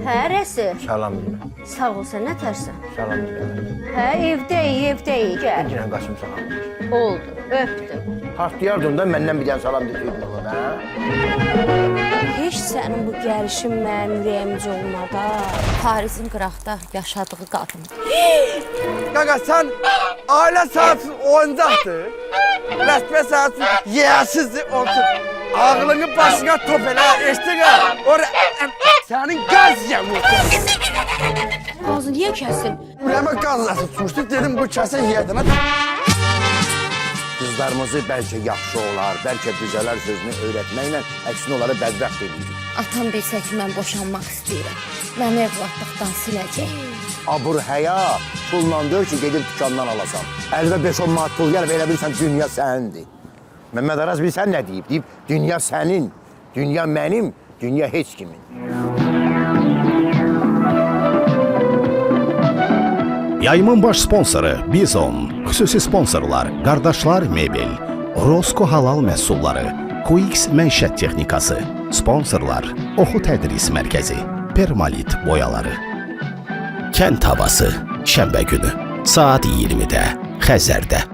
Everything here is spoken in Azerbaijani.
Hə, Rəsi. Salam demə. Sağ ol, sən nə tərsən? Salam demə. Hə, evdəyik, evdəyik. Gəl. Yenə Qasım salam. Oldu. Öpdüm. Partlayardın da məndən bir dənə salam deseydin ona da. Heç sənin bu gəlişin mənim ürəyimcə olmadı. ha. Parisin qıraqda yaşadığı qadın. Qaqa sən ailə sənin üçün oyuncaqdır. Rəsmiyyət sənin üçün yiyəsizdir onun üçün. Ağlını başına top elə, eşitdin ha? Ora sənin qaz yiyəm. Qazı niyə kəsin? Ürəyimə qaz nəsə uçmuşdu, dedim bu kəsə yiyədən. Qızlarımızı bəlkə yaxşı olar, bəlkə düzələr sözünü öyrətməklə əksinə onları bədbəxt edirik. Atam bilsə ki, mən boşanmaq istəyirəm. Məni evladlıqdan siləcək. Abur həya pulla deyil ki, gedib dükandan alasan. Əldə 5-10 manat pul gəlib elə bilirsən dünya sənindir. Məmməd Araz bilsən nə deyib? Deyib dünya sənin, dünya mənim, dünya heç kimin. Yayımın baş sponsoru Bizon, xüsusi sponsorlar Qardaşlar Mebel, Rosco Halal məhsulları, QX Məişət Texnikası, sponsorlar Oxu Tədris Mərkəzi, Permalit boyaları. Kənd havası şənbə günü saat 20-də Xəzərdə.